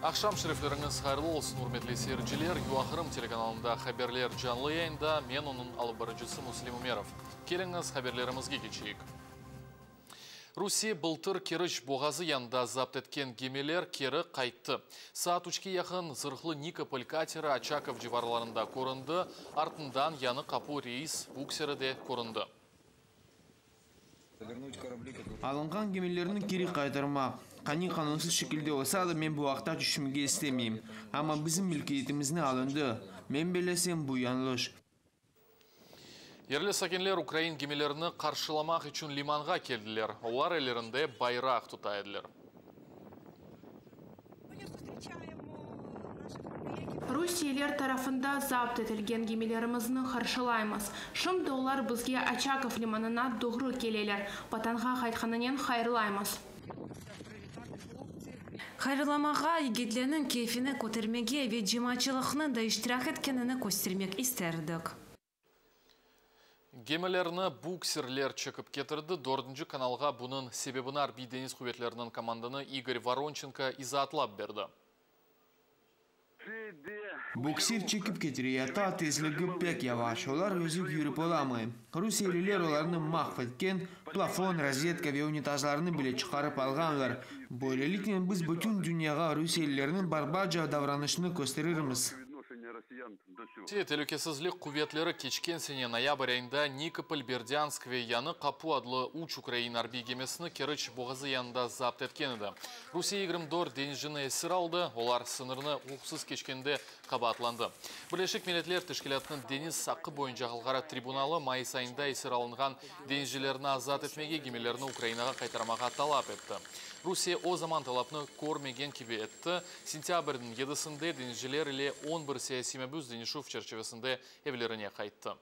Aqşam şerifleriñiz hayırlı olsun, ürmetli seyirciler! UAQırım telekanalında haberler canlı yayında, men onıñ alıp barıcısı Müslim Ümerov. Keliñiz, haberlerimizge keçeyik. Rusiye bıltır Keriç boğazı yanında zapt etken gemiler keri qayttı. Saat üçke yaqın zırhlı Nikopol kateri Oçakov civarlarında köründi, artından Yañı Qapu reys bukseri de köründi. Alınğan gemilerni keri qaytarmaq, qani qanunsız şekilde olsa da, men bu aqta tüşünmege istemeyim, amma bizim mülkiyetimizne alındı, men bellesem, bu yañlış. Yerli sakinler ukrain gemilerini qarşılamaq içün limanğa keldiler. Olar ellerinde bayraq tuta ediler. Rusiyeliler tarafında zapt etilgen gemilerimizni qarşılaymız. Şimdi olar bizge Oçakov limanına doğru keleler. Vatanğa qaytqanınen hayırlaymız. Hayırlamağa, yigitlerniñ keyfini kötermege ve cemaatçılıqnıñ da iştirak etkenini köstermek isterdik. Gemilerni buksirler çekip ketirdi. Dördünci kanalğa bunıñ sebebini Arbiy deñiz quvetleriniñ komandanı İgor Voronçenko izaatlap berdi. Buksir çekip ketireyata, tezligi pek yavaş, olar özü yürip olamay. Rusiyeliler olarnı mahv etken, plafon, rozetka ve unitazlarnı bile çıqarıp alğanlar. Böyleliknen biz bütün dünyağa rusiyelilerniñ barbarca davranışını kösterirmiz. Rusiye telükesizlik quvetleri keçken sene noyabr ayında Nikopol, Berdânsk ve Yañı Qapu adlı üç ukrain arbiy gemisini Keriç boğazı yanında zapt etken edi. Rusiye 24 deñizcini esir aldı, olar sıñırnı uquqsız keçkende qabaatlandı. Birleşik Milletler Teşkilâtınıñ deñiz aqqı boyunca halqara tribunalı mayıs ayında esir alınğan deñizcilerni azat etmege, gemilerni Ukrainağa qaytarmağa talap etti. Rusiye o zaman talapnı körmegen kibi etti. Sentâbrniñ yedisinde deñizciler ile on bir siyasiy mabüs deñişüv çerçivesinde evlerine qayttı.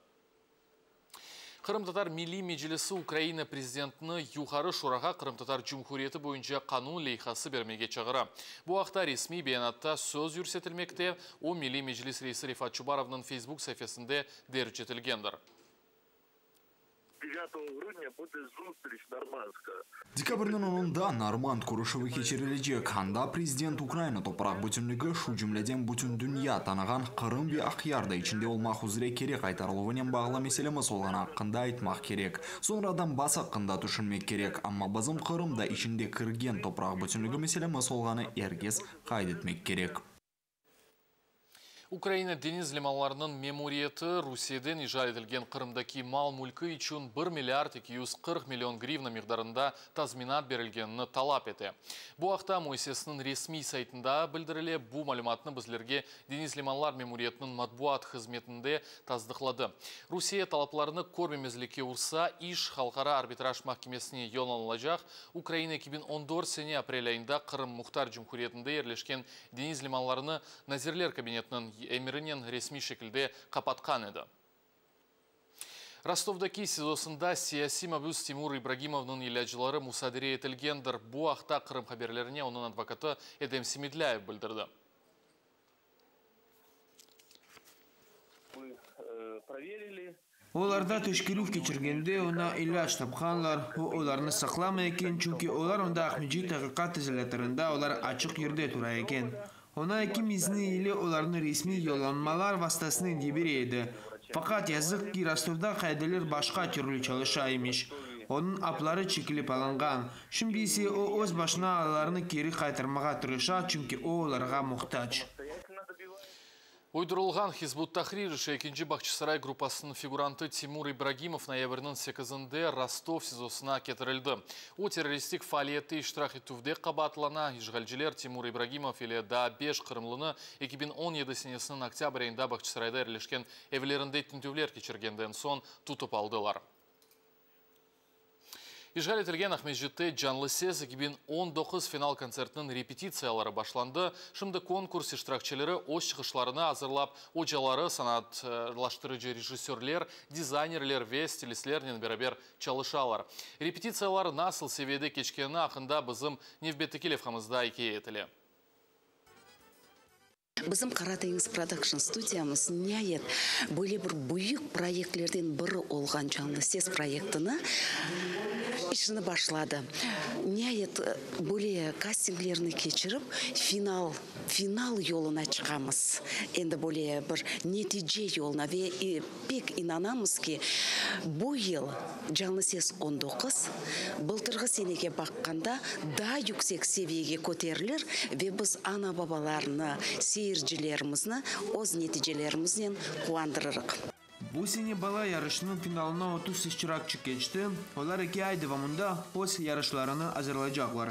Qırımtatar Milliy Meclisi Ukraina prezidentini Yuqarı Şurağa Qırımtatar Cumhuriyeti boyunca qanun leyhası bermege çağıra. Bu aqta resmiy beyanatta söz yürsetilmekte, o Milliy Meclis reisi Refat Çubarovnıñ Facebook saifesinde derc etilgendir. Dekabrniñ onunda Normand körüşüvi keçirilecek, anda prezident Ukraina topraq bütünligi, şu cümleden bütün dünya tanığan Qırım ve Aqyar da içinde olmaq üzre keri qaytarıluvınen bağlı meselemiz olğanı aqqında aytmaq kerek. Soñra Donbass aqqında tüşünmek kerek, amma bizim Qırım da içinde kirgen topraq bütünligi meselemiz olğanı er kes qayd etmek kerek. Ukraina deñiz limanlarınıñ memuriyeti Rusiyeden işğal etilgen Qırımdaki mal-mülki içün 1 milliard 240 million grivna miqdarında tazminat berilgenini talap ete. Bu aqta müessiseniñ resmiy saytında bildirile. Bu malümatnı bizlerge deñiz limanlar memuriyetiniñ matbuat hızmetinde tasdıqladı. Rusiye talaplarını körmemezlikke ursa, iş Halqara arbitraj mahkemesine yollanılacaq. Ukraina 2014 sene aprel ayında Qırım Muhtar Cumhuriyetinde yerleşken deñiz limanlarını Nazirler Kabinetiniñ emirinen resmiy şekilde qapatqan edi. Rostovdaki SİZOsında siyasiy mabüs Timur İbragimovnıñ ilâcları musadere etilgendir. Bu aqta Qırım haberlerine onıñ advokatı Edem Semedlâyev bildirdi. Olarda teşkerüv keçirgende oña ilâc tapqanlar, o, olarnı saqlamay eken, çünki olar onda Aqmescit taqiqat izolâtorında olar açıq yerde tura eken. Oña ekim izni ile olarnı resmiy yollanmalar vastasınen yibere edi. Faqat, yazıq ki, Rostovda qaideler başqa türlü çalışa emiş. Onıñ apları çekilip alınğan. Şimdi ise o, öz başına olarnı keri qaytarmağa tırışa, çünki o, olarğa muhtac. Uydurılğan Hizb ut-Tahrir işi ekinci Bağçasaray gruppasınıñ figurantı Timur İbragimov noyabrniñ sekizinde Rostov SİZOsına ketirildi. O, terroristik faaliyette iştirak etüvde qabaatlana. İşğalciler Timur İbragimov ile daa beş qırımlını 2017 senesiniñ oktâbr ayında Bağçasarayda yerleşken evlerinde tintüvler keçirgenden soñ tutıp aldılar. İşğal etilgen Aqmescitte Canlı ses 2019 final kontsertiniñ repetitsiyaları başlandı. Şimdi konkurs iştirakçileri öz çıqışlarını azırlap, ocaları, sanatlaştırıcı rejissörler, dizaynerler ve stilistlernen beraber çalışalar. Repetitsiyalar nasıl seviyede keçkeni aqqında bizim nevbetteki levhamızda ikâye etile. Bizim Qara deñiz prodakşn studiyamız niayet böyle bir büyük proyektlerden biri olğan Canlı ses proyektini. İşini başladı. Niayet, böyle kastinglerni keçirip, final, final yoluna çıqamız. Endi böyle bir netice yoluna ve pek inanamız ki, bu yıl Canlı ses 19, bıltırğı senege baqqanda daa yüksek seviyege köterilir ve biz ana-babalarnı, seyircilerimizni öz neticelerimiznen quvandırırıq. Bu sene bala yarışınıñ finalına 30 iştirakçi keçti, olar eki ay devamında öz yarışlarını azırlaycaqlar.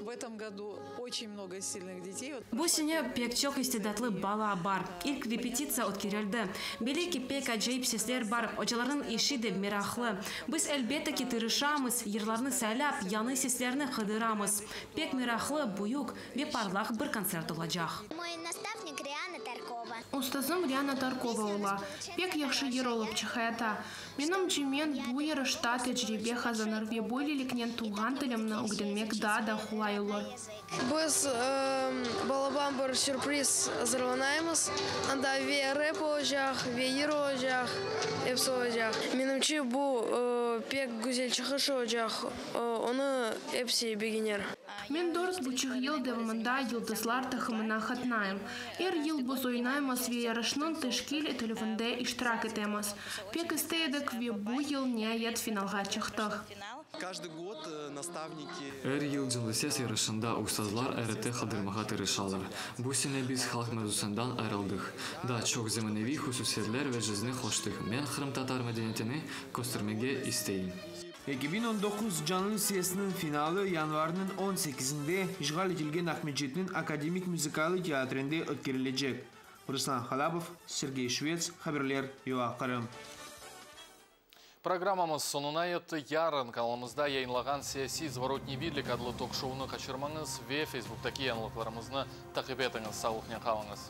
В этом году очень много сильных детей. Bu sene pek çoq istidatlı bala bar. İlk repetitsiya ötkerildi. Belli ki, pek acayip sesler bar, ocalarnıñ işi de meraqlı. Biz, elbette ki, tırışamız, yırlarnı saylap, yañı seslerni qıdıramız. Pek meraqlı, büyük ve parlaq bir kontsert olacaq. Мой наставник Риана Таркова. Ustazım Riana Tarkova ola. Pek yahşı yır olıp çıqayata. Menimce, men bu yarışta tecribe qazanır ve böyleliknen tuvğan tilimni ögrenmek daa da qolay olur. Biz balaban bir sürpriz azırlanaymız. Anda ve rep olacaq, ve yır olacaq, episi olacaq. Menimce, bu pek güzel çıqış olacaq, onı episi begenir. Men 4,5 yıl devamında Yıldızlar taqımına qatnayım. Er yıl biz oynaymız ve yarışnıñ teşkil etilüvinde iştirak etemiz. Pek istey edik ve bu yıl niayet finalğa çıqtıq. Каждый год наставники Er yıl Canlı ses yarışında ustazlar RT qaldırmağa tırışalar. Bu sene biz halq mevzusından ayırıldıq. Daa çoq zemaneviy hususiyetler ve cezni qoştıq. Men qırımtatar medeniyetini köstermege isteyim. 2019 Canlı sesniñ finalı yanvarniñ 18-nde işğal etilgen Aqmescitniñ Akademik muzıkalı teatrinde ötkerilecek. Ruslan Halabov, Sergey Şvets, haberler, UA Qırım. Programmamız soñuna yetti. Yarın kanalımızda yayınlağan siyasiy Zvorotniy vidlik adlı tok-şounı qaçırmañız ve Facebook'taki yañılıqlarımıznı taqip etiñiz. Sağlıqnen qalıñız.